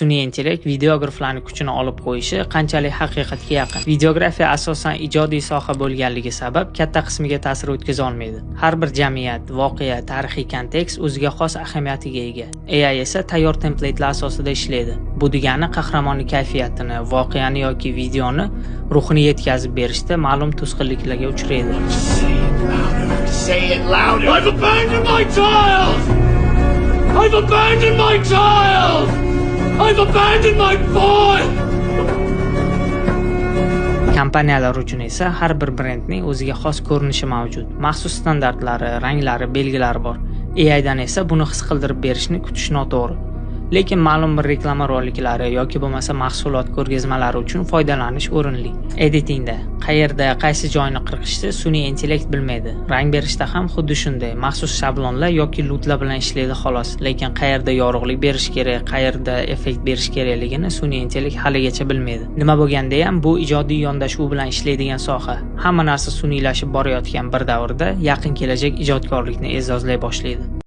Sun'iy intellekt videograflarni kuchini olib qo'yishi qanchalik haqiqatga yaqin? Videografiya asosan ijodiy soha bo'lganligi sabab katta qismiga ta'sir o'tkaza olmaydi. Har bir jamiyat, voqea, tarixiy kontekst o'ziga xos ahamiyatiga ega. AI esa tayyor templatelar asosida ishlaydi. Bu degani qahramonni kayfiyatini, voqeani yoki videoni ruhini yetkazib berishda ma'lum to'sqinliklarga uchraydi. Say it louder. I've abandoned my child! I've abandoned my child! I've abandoned my boy! Kompaniyalar uchun esa har bir brendning o'ziga xos ko'rinishi mavjud. Maxsus standartlari, ranglari, belgilari bor. AIdan esa buni his qildirib berishni kutish noto'g'ri. Lekin ma'lum bir reklama roliklari yoki bo'lmasa mahsulot ko'rgazmalari uchun foydalanish o'rinli. Editingda qayerda qaysi joyini qirqishni sun'iy intellekt bilmaydi. Rang berishda ham xuddi shunday, maxsus shablonlar yoki LUTlar bilan ishlaydi xolos. Lekin qayerda yorug'lik berish kerak, qayerda effekt berish kerakligini sun'iy intellekt haligacha bilmaydi. Nima bo'lganda ham, bu ijodiy yondashuv bilan ishlaydigan soha. Hamma narsa sun'iylashib borayotgan bir davrda yaqin kelajak ijodkorlikni e'zozlay boshlaydi.